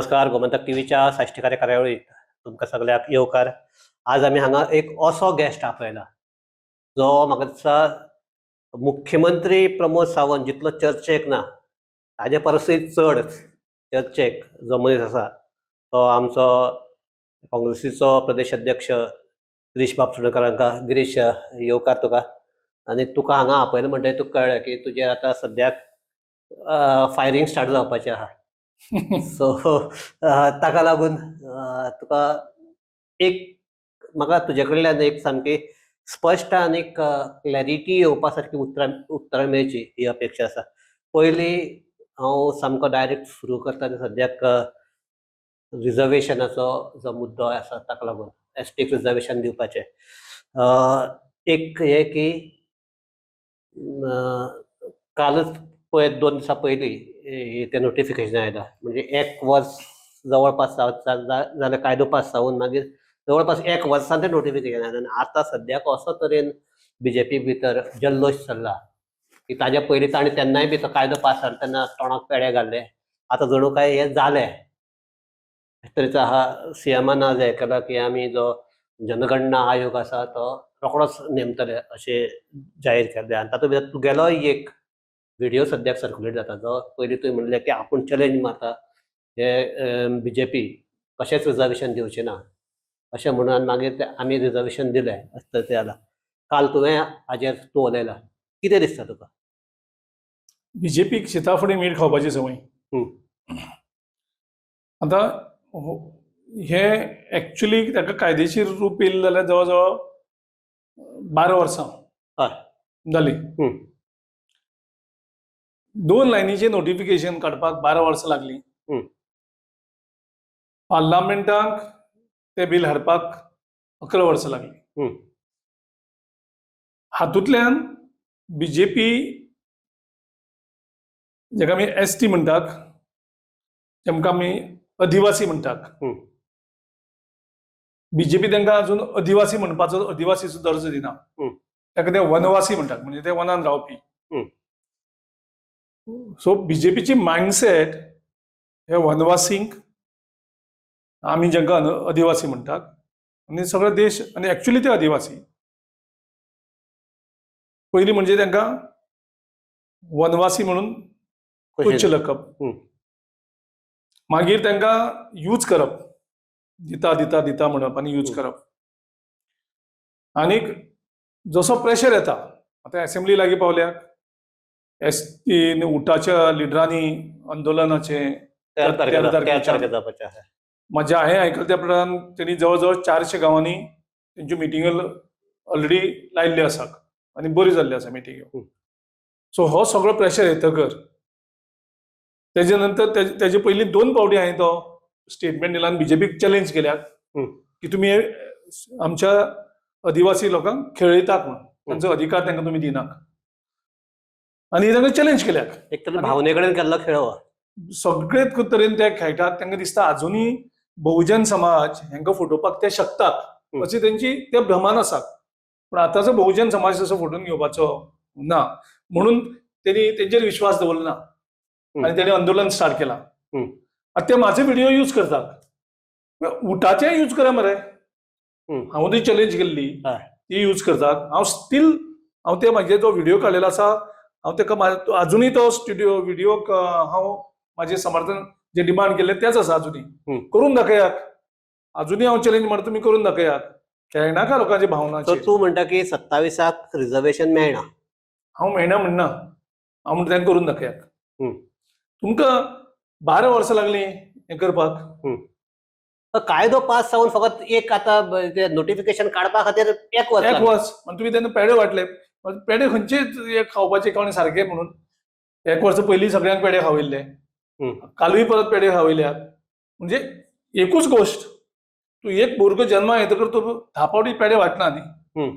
नमस्कार, गोमंतक टीव्हीच्या साश्टीकार्य कार्यावळीत तुमकां सगळ्याक येवकार. आज आमी हांगा एक असो गेस्ट आपयला जो म्हाका दिसता मुख्यमंत्री प्रमोद सावंत जितलो चर्चेक ना ताजे परसूय चड चर्चेक जो मनीस आसा तो आमचो काँग्रेसीचो प्रदेश अध्यक्ष गिरीश बाब चोडणकर हांकां. गिरीश, येवकार तुका. आनी तुका हांगा आपयलें म्हणटगीर तुका कळ्ळें की तुजेर आतां सद्याक फायरींग स्टार्ट जावपाचें आहा. सो ताका लागून तुका एक म्हाका तुजे कडल्यान एक सामकी स्पश्ट आनी क्लॅरिटी येवपा सारकी उतरां उत्तरां मेळची ही अपेक्षा आसा. पयली हांव सामको डायरेक्ट सुरू करता ते सद्याक रिजर्वेशनाचो जो मुद्दो आसा ताका लागून एसटीक रिजर्वेशन दिवपाचें. एक हें की कालच पळय 2 दिसां पयलीं तें नोटिफिकेशन आयलां, म्हणजे एक वर्स जवळपास जालें कायदो पास जावन, मागीर जवळपास एक वर्सान तें नोटिफिकेशन आयलें. आनी आतां सद्याक असो तरेन बीजेपी भितर जल्लोश चल्ला की ताज्या पयलीं ताणें तेन्नाय बी तो कायदो पास जालो तेन्ना तोंडाक पेडे घाल्ले, आतां जणू काय हें जालें अशें तरेचो आहा. सीएमान आज हें केलां की आमी जो जनगणना आयोग आसा तो रोखडोच नेमतले अशें जाहीर केल्लें. आनी तातूंत भितर तुगेलोय एक व्हिडियो सद्याक सर्कुलेट जाता, जो पयलीं तुवें म्हणलें की आपूण चॅलेंज मारता हे बीजेपी कशेंच रिजर्वेशन दिवचें ना अशें म्हणून, मागीर ते आमी रिजर्वेशन दिलें अशें तरेचें जालां. काल तुवें हाजेर तूं उलयला, कितें दिसता तुका? बीजेपीक शिता फुडें मीठ खावपाची संवय. आतां हे एक्चुली ताका कायदेशीर रूप येयलें जाल्यार जवळ जवळ 12 वर्सां जाली. दोन लायनीचें नोटिफिकेशन काडपाक 12 वर्सां लागलीं. पार्लामेंटाक तें बील हाडपाक 11 वर्सां लागलीं. हातूंतल्यान बीजेपी, जाका आमी एसटी म्हणटात, तेमकां आमी अधिवासी म्हणटात, बीजेपी तांकां अजून अधिवासी म्हणपाचो, अधिवासीचो दर्जो दिना. ताका ते वनवासी म्हणटात, म्हणजे ते वनान रावपी. सो बीजेपीची मायंडसेट हे वनवासींक, आमी जांकां अधिवासी म्हणटात आनी सगळो देश, आनी एक्चुली ते अधिवासी, पयलीं म्हणजे तांकां वनवासी म्हणून तुच्छ लेखप, मागीर तांकां यूज करप, दिता दिता दिता म्हणप आनी यूज करप. आनीक जसो प्रेशर येता, आतां एसेंब्ली लागीं पावल्या, एसटी उटाच्या लिडरांनी आंदोलनाचे 13 तारखेर. 13 13 तारखेर. तारखेर जावपाचें आसा. म्हज्या हांवें आयकलें त्या प्रमाण तेणी जवळ जवळ 400 गांवांनी तेंच्यो मिटिंगो ऑलरेडी लायिल्ल्यो आसात आनी बऱ्यो जाल्ल्यो आसा मिटिंग्यो. सो हो सगळो प्रेशर येतकर तेजे नंतर तेजे पयलीं दोन फावटी हांवें तो स्टेटमेंट दिला आनी बीजेपीक चॅलेंज केल्यात की तुमी हे आमच्या आदिवासी लोकांक खेळयतात म्हणून, तांचो अधिकार तांकां तुमी दिनात आनी तांकां चॅलेंज केल्यात. एक तर भावने कडेन केल्लो खेळ हो. सगळे तरेन ते खेळटात. तांकां दिसता अजुनूय बहुजन समाज हांकां फटोवपाक ते शकतात अशी तेंची ते भ्रमान आसात. पूण आतांचो बहुजन समाज तसो फटोवन घेवपाचो ना म्हणून तेणी तेंचेर विश्वास दवरलो ना आनी तेणी आंदोलन स्टार्ट केलां. आतां ते म्हाजे व्हिडिओ यूज करतात, उटाचे यूज करा मरे. हांव ती चॅलेंज केल्ली ती यूज करतात. हांव स्टील हांव ते म्हाजे जो व्हिडिओ काडलेलो आसा, हांव ताका अजुनूय तो स्टुडिओ व्हिडिओ हांव म्हाजें समर्थन जे डिमांड केल्लें तेच आसा अजुनूय. करून दाखयात. अजुनूय हांव चॅलेंज मारता, तुमी करून दाखयात. खेळनाका लोकांच्या सो भावनाचेर. तूं म्हणटा की 27 रिजर्वेशन मेळना? हांव मेळना म्हणना, हांव म्हणटा तेंका करून दाखयात. तुमकां 12 वर्सां लागलीं हें करपाक. कायदो पास जावन फकत एक आतां नोटिफिकेशन काडपा खातीर एक वर्स एक लागलें. वर्स. आनी तुमी तेन्ना पेडे वांटले, पेडे खंयचे खावपाचे कोणे सारके म्हणून एक वर्स पयलीं सगळ्यांक पेडे खावयल्ले, कालूय परत पेडे खावयल्यात. म्हणजे एकूच गोश्ट, तूं एक भुरगो जन्मा येतकर तूं 10 फावटी पेडे वांटना न्ही.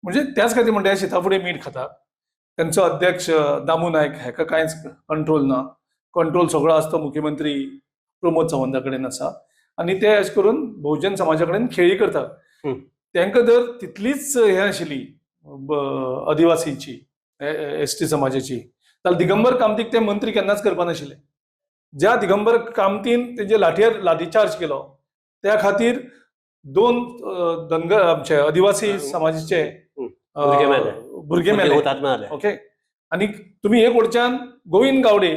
म्हणजे त्याच खातीर म्हणटा, शिता फुडें मीठ खातात. तेंचो अध्यक्ष दामू नायक हेका कांयच कंट्रोल ना. कंट्रोल सगळो आसता मुख्यमंत्री प्रमोद सावंता कडेन आसा आनी ते अशें करून बहुजन समाजा कडेन खेळी करतात. तांकां जर तितलीच हें आशिल्ली आदिवासीची, एसटी समाजाची, जाल्यार दिगंबर कामतीक ते मंत्री केन्नाच करपा नाशिल्ले. ज्या दिगंबर कामतीन तेजे लाठयेर लाठीचार्ज केलो त्या खातीर दोन धनगर आमचे आदिवासी समाजाचे भुरगे मेले. भुरगे मेले. हुतात्मे जाले. ओके, आनी तुमी हे कडच्यान गोविंद गावडे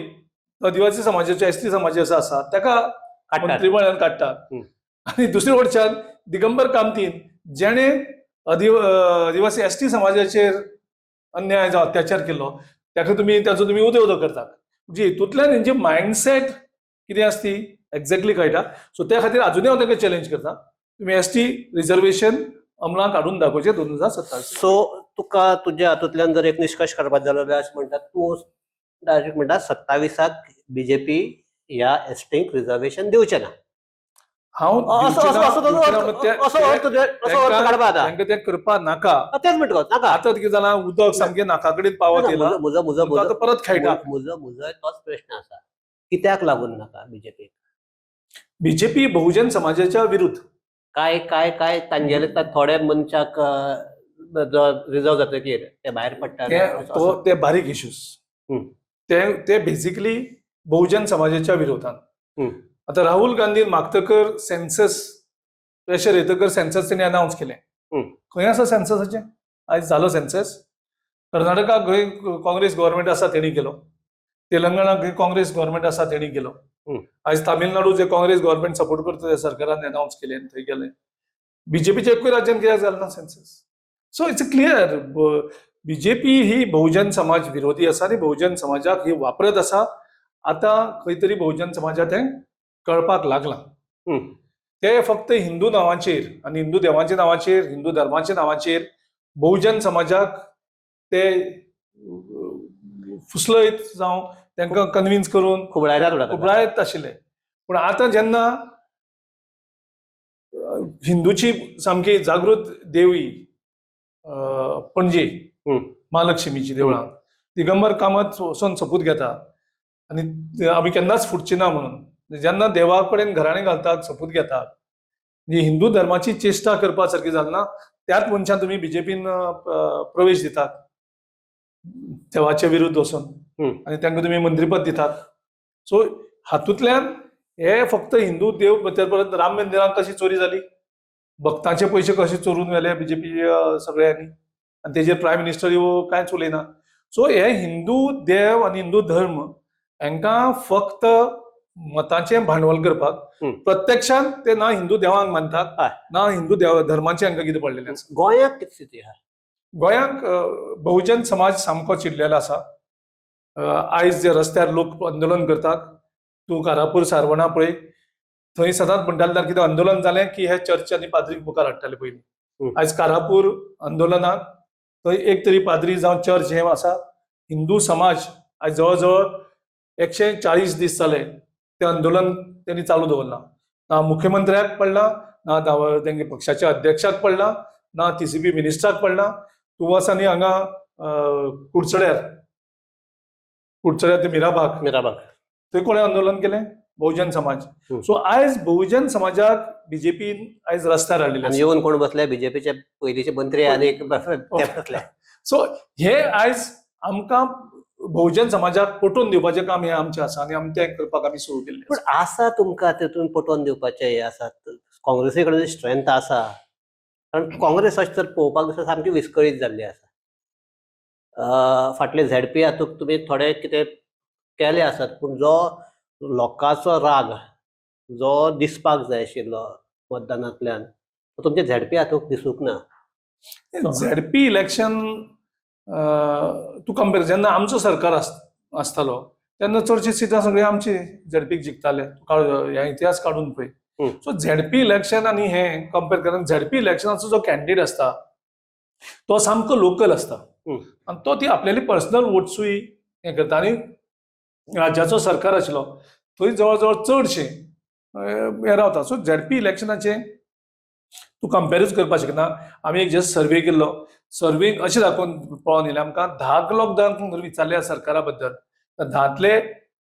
आदिवासी समाजाचे, एसटी समाजाचो आसा, ताका काडटात. मंत्रीमळान काडटात. आनी दुसरे वटच्यान दिगंबर कामतीन जेणे आदिवासी एसटी समाजाचेर अन्याय जावं अत्याचार केलो ताका तुमी ताचो तुमी उदय उदो करतात. म्हणजे हितूंतल्यान हेंची मायंडसेट कितें आसा ती एक्झॅक्टली कळटा. सो त्या खातीर अजुनूय हांव तांकां चॅलेंज करता, तुमी एसटी रिजर्वेशन अंमलात हाडून दाखोवचें 2027. सो तुका तुज्या हातूंतल्यान जर एक निश्कर्श काडपाक जालो जाल्यार अशें म्हणटा, तूं डायरेक्ट म्हणटा 27 बीजेपी ह्या एसटींक रिजर्वेशन दिवचें ना. हांव असो दिवचें ना, असो असो दिवचें ना, पण असो अर्थ असो अर्थ काडपा आतां. तांकां तें करपा नाका. तेच म्हणटा नाका. आतां कितें जालां, उदक सामकें नाका कडेन पावत येयलां. म्हजो म्हजो आतां म्हजो परत खेळटा. म्हजो म्हजो तोच प्रश्न आसा, कित्याक लागून नाका बीजेपी? बीजेपी बहुजन समाजाच्या विरुद्ध. काय काय काय तांगेले थोडे मनशाक रिजर्व जातकीर ते भायर पडटा. ते तो ते बारीक इश्यूज. ते ते बेसिकली बहुजन समाजाच्या विरोधात. आता राहुल गांधीन मागतकर सेन्सस प्रेशर येतकर सेन्सस तेणी अनाउन्स केलें. खंय आसा सेन्ससाचें? आयज जालो सेन्सस? कर्नाटकाक खंय काँग्रेस गव्हर्मेंट आसा तेणी केलो, तेलंगणाक खंय काँग्रेस गव्हर्मेंट आसा तेणी केलो. आयज तामिळनाडू जे काँग्रेस गव्हर्मेंट सपोर्ट करता त्या सरकारान अनाउन्स केलें आनी थंय गेलें. बीजेपीच्या एकूय राज्यान कित्याक जालें ना census? So it's clear, BJP ही बहुजन समाज विरोधी आसा आनी बहुजन समाजाक ही वापरत आसा. आतां खंय तरी बहुजन समाजाक तें कळपाक लागलां. ते फक्त हिंदू नांवाचेर आनी हिंदू देवांच्या नांवाचेर, हिंदू धर्माच्या नांवाचेर बहुजन समाजाक ते फुसलयत जावं तांकां कन्विन्स करून खुबळायतात उडयतात. खुबळायत आशिल्ले. पूण आतां जेन्ना हिंदूची सामकी जागृत देवी पणजे महालक्ष्मीची देवळां दिगंबर कामत वचोन सोपूत घेता आनी आमी केन्नाच फुटची ना म्हणून, जेन्ना देवा कडेन घराणें घालतात, सोपूत घेतात, म्हणजे हिंदू धर्माची चेश्टा करपा सारकी जाल ना, त्याच मनशान तुमी बीजेपीन प्रवेश दितात देवाचे विरुद्ध वचून आनी तांकां तुमी मंत्रीपद दितात. सो हातूंतल्यान हे फक्त हिंदू देव, त्या परत राम मंदिरांत कशी चोरी जाली, भक्तांचे पयशे कशे चोरून व्हेले बीजेपी सगळ्यांनी, आनी तेजेर प्रायम मिनिस्टर यो कांयच उलयना. सो हे हिंदू देव आनी हिंदू धर्म हांकां फक्त मतांचें भांडवल करपाक, प्रत्यक्षांत ते ना हिंदू देवांक मानतात ना हिंदू देव धर्माचें हांकां कितें पडलेलें आसा. गोंयांत कितें स्थिती आहा? गोंयांक बहुजन समाज सामको चिडलेलो आसा. आयज जे रस्त्यार लोक आंदोलन करतात, तूं कारापूर सारवणा पळय, थंय सदांच म्हणटाले कितें आंदोलन जालें की हे चर्च आनी पाद्रीक मुखार हाडटाले पयलीं. आयज कारापूर आंदोलनाक थंय एक तरी पाद्री जावं चर्च हें आसा? हिंदू समाज आयज जवळ जवळ 140 दीस जाले तें आंदोलन तेणी चालू दवरलां. ना मुख्यमंत्र्याक पडलां, ना तेंगे पक्षाच्या अध्यक्षाक पडलां, ना टीसीपी मिनिस्टराक पडलां. तूं वच आनी हांगा कुडचड्यार, कुडचड्यार ते मिराबाग, मिराबाग, थंय कोणें आंदोलन केलें? बहुजन समाज. सो आयज बहुजन समाजाक बीजेपीन आयज रस्त्यार हाडलेले. आनी येवन कोण बसले? बीजेपीचे पयलींचे मंत्री आनी एक ते बसले. सो हे आयज आमकां बहुजन समाजाक पटोवन दिवपाचें काम हें आमचें आसा आनी आमी तें करपाक आमी सुरू केल्लें. पूण आसा तुमकां तितून पटोवन दिवपाचें हें आसा, काँग्रेसी कडेन स्ट्रेंथ आसा? कारण काँग्रेस अशें जर पळोवपाक दिसता सामकी विस्कळीत जाल्ली आसा. फाटले झेडपी हातूंत तुमी थोडे कितें केले आसत, पूण जो लोकांचो राग जो दिसपाक जाय आशिल्लो मतदानांतल्यान तो तुमच्या झेडपी हातूंत दिसूंक ना. झेडपी इलेक्शन तूं कंपेर, जेन्ना आमचो सरकार आसतालो तेन्ना चडशी सिटां सगळी आमची झेडपीक जिखताले. हे इतिहास काडून पळय. सो झेडपी इलेक्शन आनी हे कंपेर करून, झेडपी इलेक्शनाचो जो कॅन्डिडेट आसता तो सामको लोकल आसता आनी तो ती आपल्याली पर्सनल वोट्सूय हें करता. आनी राज्याचो सरकार आशिल्लो थंय जवळ जवळ चडशे हें रावता. सो झेडपी इलेक्शनाचें तूं कंपेरूच करपाक शकना. आमी एक जस्ट सर्वे केल्लो, सर्वे अशें दाखोवन पळोवन येयलें आमकां 10 लोक जर विचारले सरकारा बद्दल तर 10तले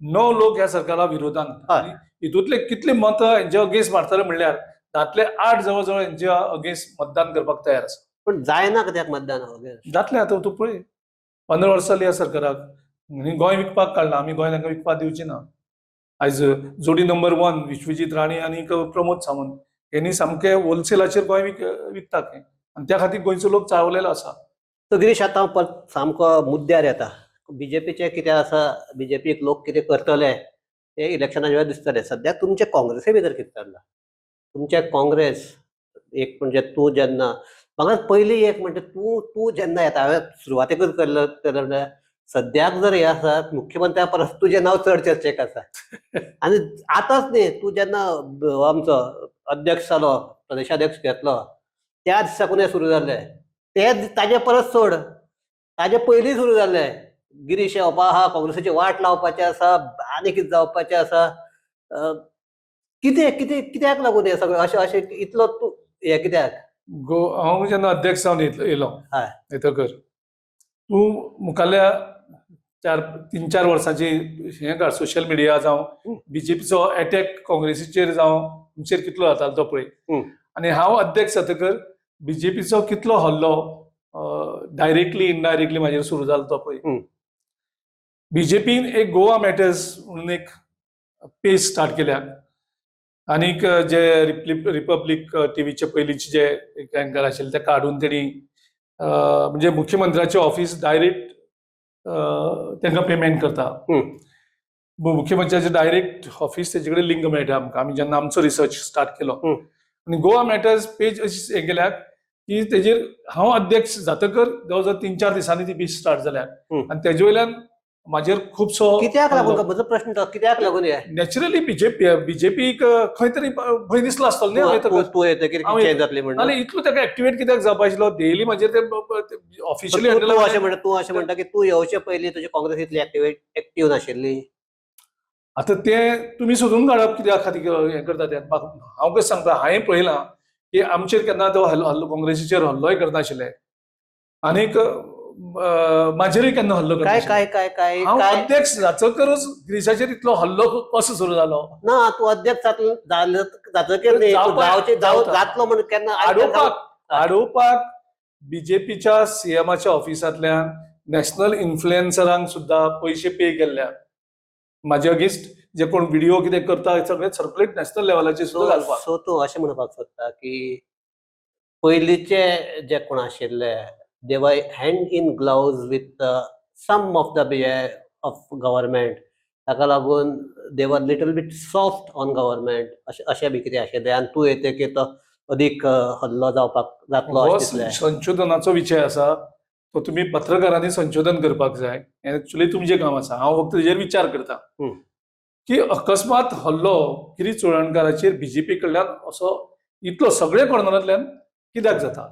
9 लोक ह्या सरकारा विरोधान. आनी हितूंतले कितले मतां हेंच्या अगेन्स्ट मारतले म्हणल्यार 10तले 8 जवळ जवळ हेंच्या अगेन्स्ट मतदान करपाक तयार आसा. पूण जायना कित्याक मतदान अगेन्स्ट? जातलें आतां तूं पळय, 15 वर्सां जालीं ह्या सरकाराक आनी गोंय विकपाक काडलां. आमी गोंय तांकां विकपाक दिवची ना. आयज जोडी नंबर 1 विश्वजीत राणे आनी प्रमोद सावंत हेंणी सामकें होलसेलाचेर गोंय विकतात हें, आनी त्या खातीर गोंयचो लोक चाळवलेलो आसा. सो गिरीश, आतां हांव परत सामको मुद्द्यार येता. बीजेपीचें कितें आसा, बीजेपीक लोक कितें करतले ते इलेक्शनाच्या वेळार दिसतले. सद्याक तुमचे काँग्रेसी भितर कितें चल्लां? तुमचे काँग्रेस एक म्हणजे तूं जेन्ना म्हाका पयलीं एक म्हणजे तूं तूं जेन्ना येता, हांवें सुरवातेकूच केल्लो म्हणल्यार सद्याक जर हें आसा मुख्यमंत्र्या परस तुजें नांव चड चर्चेक आसा. आनी आतांच न्ही, तूं जेन्ना आमचो अध्यक्ष जालो, प्रदेशाध्यक्ष घेतलो त्या दिसाकून हें सुरू जालें. ते ताजे परस सोड, ताजे पयलीं सुरू जालें. गिरीश येवपा आहा, काँग्रेसीची वाट लावपाचें आसा, आनी कितें जावपाचें आसा. कितें कितें कित्याक लागून हें सगळें अशें अशें इतलो तूं हें कित्याक? गो हांव जेन्ना अध्यक्ष जावन येयलो हय. येतकर तूं मुखाल्ल्या 3-4 वर्सांची हें काड, सोशल मिडिया जावं बीजेपीचो एटॅक काँग्रेसीचेर जावं तुमचेर कितलो जातालो तो पळय. आनी हांव अध्यक्ष जातकर बीजेपीचो कितलो हल्लो डायरेक्टली इनडायरेक्टली म्हाजेर सुरू जालो तो पळय. बीजेपीन एक गोवा मॅटर्स म्हणून एक पेज स्टार्ट केल्या, आनीक जे रिपब्लीक टीव्हीचे पयलींचे जे एक एंकर आशिल्ले ते काडून तेणी म्हणजे मुख्यमंत्र्याचे ऑफिस डायरेक्ट तांकां पेमेंट करता. मुख्यमंत्र्याचे डायरेक्ट ऑफिस तेजे कडेन लिंक मेळटा आमकां. आमी जेन्ना आमचो रिसर्च स्टार्ट केलो आनी गोवा मॅटर्स पेज अशी हें केल्या की तेजेर हांव अध्यक्ष जातकर जवळ जवळ 3-4 दिसांनी ती पेज स्टार्ट जाल्या आनी तेजे वयल्यान म्हाजेर खुबसो कित्याक लागून? म्हजो प्रश्न तो कित्याक लागून हे? नॅचरली बीजेपीक खंय तरी भंय दिसलो आसतलो न्ही हांव तूं येतकीर चेंज जातली म्हणून. नाल्यार इतलो ताका एक्टिवेट कित्याक जावपा आशिल्लो? डेली म्हाजेर ते ऑफिशियली तूं अशें म्हणटा की तूं येवचे पयलीं तुजी काँग्रेस इतली एक्टिव नाशिल्ली. आतां तें तुमी सोदून काडप कित्या खातीर हें करता तें. हांव कशें सांगता, हांवें पळयलां की आमचेर केन्ना तो हल्लो काँग्रेसीचेर हल्लोय करनाशिल्ले आनीक म्हाजेरूय केन्ना हल्लो काय काय काय काय हांव अध्यक्ष जातकच गिरीशाचेर इतलो हल्लो कसो सुरू जालो? ना, तूं अध्यक्ष जातकीर जातलो म्हणून केन्ना आडोवपाक बीजेपीच्या सीएमाच्या ऑफिसांतल्यान नॅशनल इन्फ्लुएन्सरांक सुद्दां पयशे पे केल्ल्या म्हाजे अगेन्स्ट जे कोण व्हिडिओ कितें करता सगळे सर्कुलेट नॅशनल लेवलाचेर सुद्दां घालपाक. सो तूं अशें म्हणपाक सोदता की पयलींचे जे कोण आशिल्ले they were hand in gloves with some of the of government, ताका लागून they were little bit soft on government अशें बी कितें आशिल्लें आनी तूं येतकीर तो अदीक हल्लो जावपाक जातलो हो संशोधनाचो विशय आसा, तो तुमी पत्रकारांनी संशोधन करपाक जाय. हें एक्चुअली तुमचें काम आसा. हांव फक्त तेजेर विचार करता की अकस्मात हल्लो गिरीश चोडणकाराचेर बीजेपी कडल्यान असो इतलो सगळे कॉर्नरांतल्यान कित्याक जाता?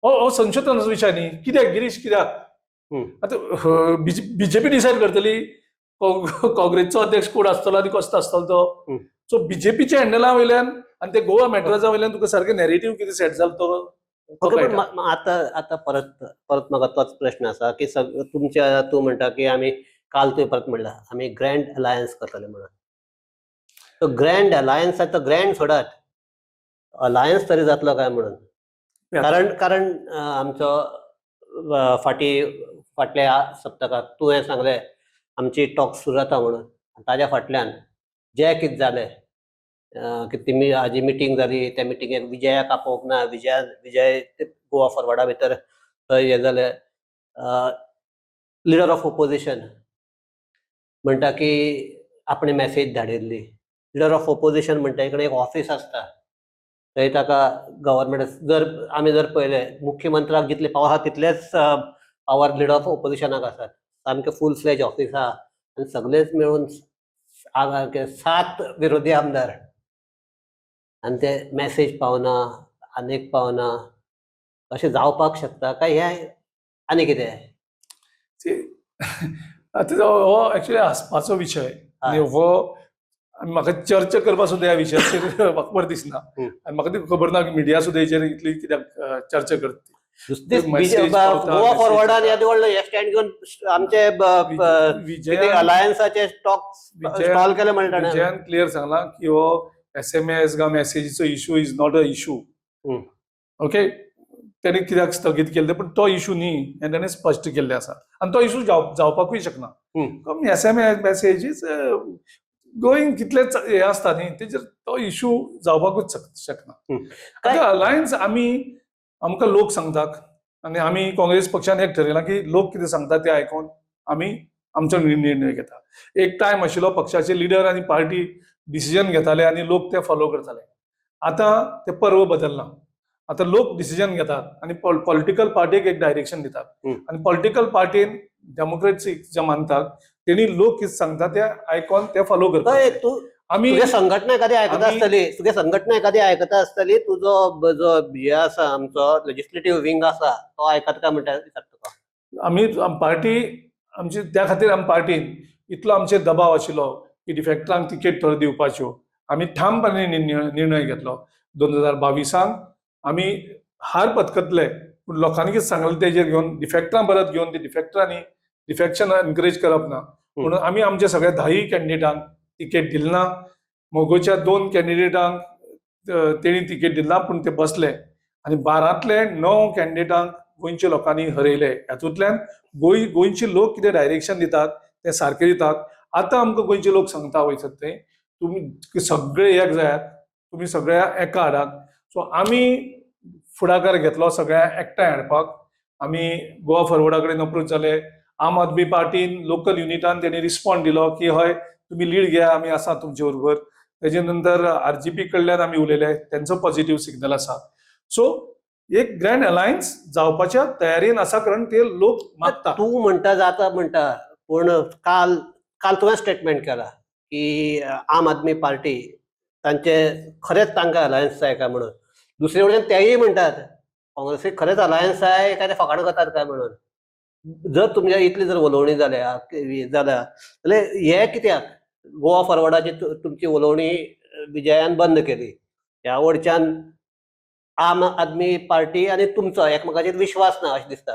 हो संशोधनाचो विशय न्ही. कित्याक गिरीश कित्याक? आतां बीजेपी डिसायड करतली काँग्रेसचो अध्यक्ष कोण आसतलो आनी कसो आसतलो तो. सो बीजेपीच्या हँडला वयल्यान आनी ते गोवा मॅटर्सा वयल्यान तुका सारकें नॅरेटीव कितें सेट जालो तो. आतां आतां परत परत म्हाका तोच प्रश्न आसा की तुमच्या तूं म्हणटा की आमी काल तुवें परत म्हणला आमी ग्रँड अलायन्स करतले म्हणून. तो ग्रँड अलायन्स तो ग्रँड सोडात, अलायन्स तरी जातलो काय म्हणून? कारण कारण आमचो फाटल्या सप्तकाक तुवें सांगलें आमची टॉक सुरू जाता म्हणून, ताज्या फाटल्यान जें कितें जालें की ती हाजी मिटींग जाली, त्या मिटिंगेक विजयाक आपोवंक ना, विजय गोवा फॉरवर्डा भितर थंय हें जालें. लिडर ऑफ ओपोजिशन म्हणटा की आपणें मॅसेज धाडिल्ली. लिडर ऑफ ओपोजिशन म्हणटा एक ऑफिस आसता थंय ताका गव्हर्मेंट जर आमी जर पळयलें मुख्यमंत्र्याक जितले पावर आसा तितलेच पावर लिडर ऑफ ओपोजिशनाक आसात. सामकें फूल फ्लॅज ऑफिस आहा आनी सगळेच मेळून 7 विरोधी आमदार आनी ते मॅसेज पावना आनीक पावना अशें जावपाक शकता काय हें आनी कितें? आतां हो एक्चुअली हांसपाचो विशय आनी हो म्हाका चर्चा करपाक सुद्दां ह्या विशयाचेर म्हाका बरें दिसना आनी म्हाका ती खबर ना की मिडिया सुद्दां हेचेर इतली कित्याक चर्चा करता. गोवा फॉरवर्डान येदो व्हडलो हे स्टँड घेवन आमचे अलायन्साचे स्टॉक स्टॉल केले म्हणटा. विजयान क्लियर सांगला की हो SMS गा मॅसेजीचो issue is not a issue. Okay, तेणी कित्याक स्थगीत केल्ले पण तो इशू न्ही हें ताणें स्पश्ट केल्लें आसा आनी तो इशू जावपाकूय शकना. SMS message is गोईंग कितले हे आसता न्ही तेजेर तो इशू जावपाकूच शकना. आतां अलायन्स आमी आमकां लोक सांगतात आनी आमी काँग्रेस पक्षान एक ठरयलां की लोक कितें सांगता तें आयकून आमी आमचो निर्णय घेता. एक टायम आशिल्लो पक्षाचे लिडर आनी पार्टी डिसिजन घेताले आनी लोक ते फॉलो करताले. आतां ते पर्व बदलना, आतां लोक डिसिजन घेतात आनी पॉलिटिकल पार्टीक एक डायरेक्शन दितात आनी पॉलिटिकल पार्टीन डेमोक्रेसी जे मानतात तेणी लोक कितें सांगता ते आयकोन ते फॉलो हय करतात. तूं आमी तुगे संघटना एखादी आयकता आसतली, तुगे संघटना एखादी आयकता आसतली, तुजो जो हे आसा आमचो लेजिस्लेटिव्ह विंग आसा तो आयकता काय म्हणटा विचारता तुका. आमी पार्टी आमची त्या खातीर आमी पार्टीन इतलो आमचेर दबाव आशिल्लो की डिफेक्टरांक तिकेट थोड्यो दिवपाच्यो आमी ठामपणे निर्णय घेतलो. 2022 आमी हार पत्करले पूण लोकांनी कितें सांगलें तेजेर घेवन डिफेक्टरां परत घेवन ते डिफेक्टरांनी डिफेक्शन एनकरेज करप ना म्हणून आमी आमच्या सगळ्या 10 कॅन्डिडेटांक तिकेट दिली ना. मगोच्या 2 कॅन्डिडेटांक तेणी तिकेट दिली ना पूण ते बसले आनी 12तले 9 कॅन्डिडेटांक गोंयच्या लोकांनी हरयले. हातूंतल्यान गोंयचे लोक कितें डायरेक्शन दितात ते सारके दितात. आतां आमकां गोंयचे लोक सांगता वयसर थंय तुमी सगळे एक जायात, तुमी सगळ्या एका हाडात. सो आमी फुडाकार घेतलो सगळ्या एकठांय हाडपाक. आमी गोवा फॉरवर्डा कडेन अप्रोच जाले, आम आदमी पार्टीन लोकल युनिटान तेणी रिस्पॉन्ड दिलो की हय तुमी लीड घेया, आमी आसा तुमचे बरोबर. तेजे नंतर RGP कडल्यान आमी उलयले, तेंचो पॉझिटिव्ह सिग्नल आसा. सो एक ग्रँड अलायन्स जावपाच्या तयारेन आसा कारण ते लोक मागता. तूं म्हणटा जाता म्हणटा, पूण काल काल तुवें स्टेटमेंट केला की आम आदमी पार्टी तांचे खरेंच तांकां अलायन्स जाय काय म्हणून. दुसरे वटेन तेय म्हणटात काँग्रेसीक खरेंच अलायन्स जाय काय ते फकाणां करतात काय म्हणून. जर तुमच्या इतली जर उलोवणी जाल्या जाल्या जाल्यार हे कित्याक गोवा फॉरवर्डाची तुमची उलोवणी विजयान बंद केली, ह्या वडच्यान आम आदमी पार्टी आनी तुमचो एकमेकाचेर विश्वास ना अशें दिसता.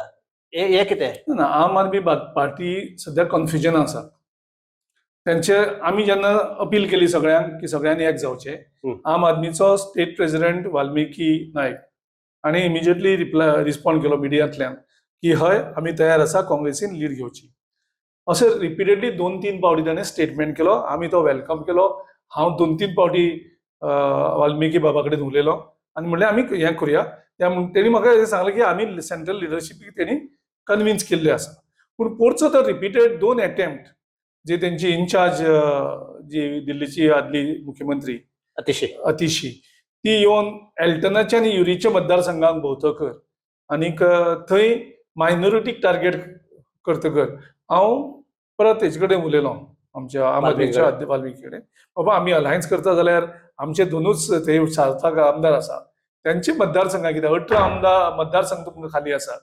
हे कितें ना, आम आदमी पार्टी सद्या कन्फ्युजन आसा. तेंचे आमी जेन्ना अपील केली सगळ्यांक की सगळ्यांनी एक जावचें, आम आदमीचो स्टेट प्रेसिडेंट वाल्मिकी नायक आनी इमिजिएटली रिस्पॉन्ड केलो मिडियांतल्यान की हय आमी तयार आसा काँग्रेसीन लीड घेवची. अशें रिपिटेडली 2-3 फावटी ताणें स्टेटमेंट केलो, आमी तो welcome केलो. हांव 2-3 फावटी वाल्मिकी बाबा कडेन उलयलो आनी म्हणलें आमी हें करुया. तेणी म्हाका हें सांगलें की आमी सेंट्रल लिडरशिपीक तेणी कन्विन्स केल्ले आसा. पूण पोरचो तर रिपिटेड 2 एटेम्प्ट जे तेंची इन्चार्ज जी दिल्लीची आदली मुख्यमंत्री अतिशी ती येवन एल्टनाच्या आनी युरीच्या मतदारसंघाक भोंवतकर आनीक थंय मायनॉरिटीक टार्गेट करतकर हांव परत तेजे कडेन उलयलो आमच्या आम आदमीच्या वाल्मिकी कडेन, बाबा आमी अलायन्स करता जाल्यार आमचे 2च थंय सार्थक आमदार आसा, त्यांचे मतदारसंघां कित्याक 18 आमदार मतदारसंघ तुमकां खाली आसा.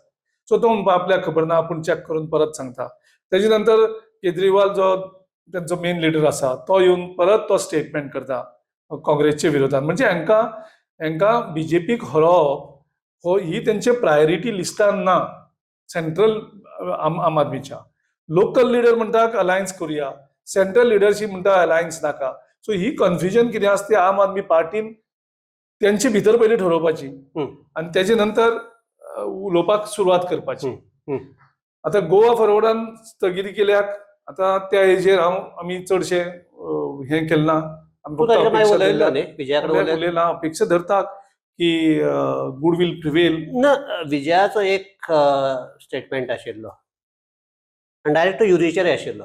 सो तो म्हणपा आपल्याक खबर ना, आपूण चॅक करून परत सांगता. तेजे नंतर केजरीवाल जो तेंचो मेन लिडर आसा तो येवन परत तो स्टेटमेंट करता काँग्रेसच्या विरोधात. म्हणजे हांकां बीजेपीक हरोवप हो ही तेंचे प्रायोरिटी लिस्टान ना. सेंट्रल आम आदमीच्या लोकल लिडर म्हणटा अलायन्स करुया, सेंट्रल लिडरशीप म्हणटा अलायन्स नाका. सो ही कन्फ्युजन कितें आसा ती आम आदमी पार्टीन तेंचे भितर पयलीं ठरोवपाची आनी तेजे नंतर उलोवपाक सुरवात करपाची. आतां गोवा फॉरवर्डान स्थगिती केल्याक आतां त्या हेजेर हांव आमी चडशें हें केलें ना. उलयला अपेक्षा धरता की गुड will prevail ना. विजयाचो एक स्टेटमेंट आशिल्लो आनी डायरेक्ट युरीचेर आशिल्लो,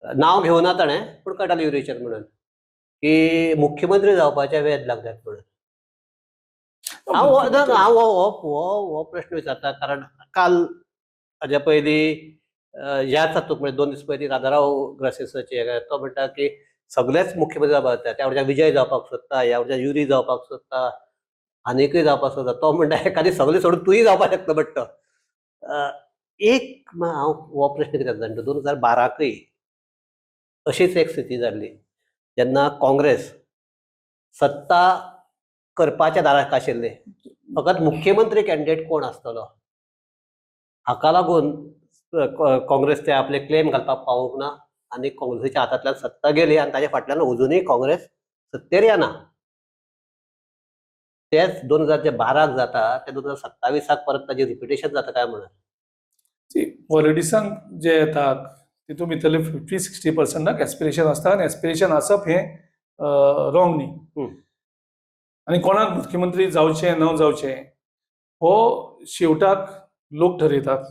नांव घेवना ताणें पूण कळटालें युरीचेर म्हणून की मुख्यमंत्री जावपाचे वेध लागल्यात म्हणून. हांव हो प्रश्न विचारता कारण काल हाज्या पयलीं ह्याच हातूंत म्हणजे 2 दीस पयलीं राजाराव ग्रासीसाचे तो म्हणटा की सगळेच मुख्यमंत्री जावपाक जाता, त्या वटेच्यान विजय जावपाक सोदता, ह्या वटेच्यान युरी जावपाक सोदता, आनीकय जावपाक सोदता. तो म्हणटा एखादी सगळें सोडून तूंय जावपाक शकता. बट एक हांव हो प्रश्न कित्याक जाणा, 2012कय अशीच एक स्थिती जाल्ली जेन्ना काँग्रेस सत्ता करपाच्या दाराक आशिल्ली, फकत मुख्यमंत्री कॅन्डिडेट कोण आसतलो हाका लागून काँग्रेस ते आपले क्लेम घालपाक पावूंक ना आनी काँग्रेसीच्या हातांतल्यान सत्ता गेली आनी ताच्या फाटल्यान अजुनूय काँग्रेस सत्तेर येना. तेच 2012 जाता ते 2027 परत ताजें रिपिटेशन जाता काय म्हणून. पॉलिटिक्सांक जे येतात तितून भितरले 50-60 पर्संटाक एस्पिरेशन आसता आनी एस्पिरेशन आसप हें रॉंग न्ही. आनी कोणाक मुख्यमंत्री जावचें न जावचें हो शेवटाक लोक ठरयतात,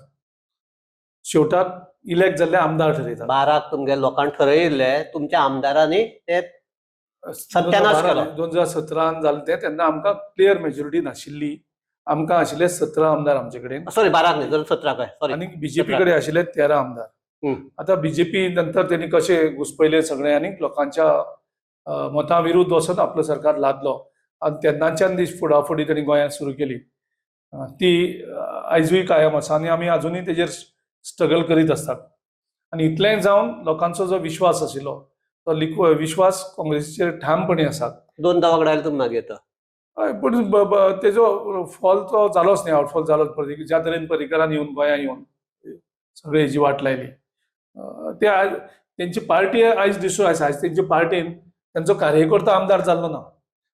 शेवटाक इलेक्ट जाल्ले आमदार ठरयतात. 12क तुमगे लोकांक ठरयिल्ले, तुमच्या आमदारांनी ते सत्यानाश केलो. 2017न जालें तें. तेन्ना आमकां क्लियर मेजॉरिटी नाशिल्ली. आमकां आशिल्ले 17 आमदार आमचे कडेन. सॉरी, 12क न्ही, 2017क, हय, सॉरी. आनी बीजेपी कडेन आशिल्ले 13 आमदार. आतां बीजेपी नंतर त्यांनी कशे घुसपयले सगळे आनी लोकांच्या मतां विरुद्ध वचून आपलो सरकार लादलो आनी तेन्नाच्यान ती फुडाफुडी त्यांनी गोंयांत सुरू केली, ती आयजूय कायम आसा आनी आमी आजुनूय तेजेर स्ट्रगल करीत आसतात. आनी इतलेंय जावन लोकांचो जो विश्वास आशिल्लो तो विश्वास काँग्रेसीचेर ठामपणी आसा. दोन वांगडा आयले तुमी मागीर तो. हय, पूण तेजो फॉल तो जालोच न्ही, आउटफॉल जालोच. ज्या तरेन पर्रीकरान येवन गोंयांत येवन सगळे हेजी वाट लायली, ते आयज तेंची पार्टी आयज दिसून आसा. आयज तेंची पार्टीन तेंचो कार्यकर्तो आमदार जाल्लो ना,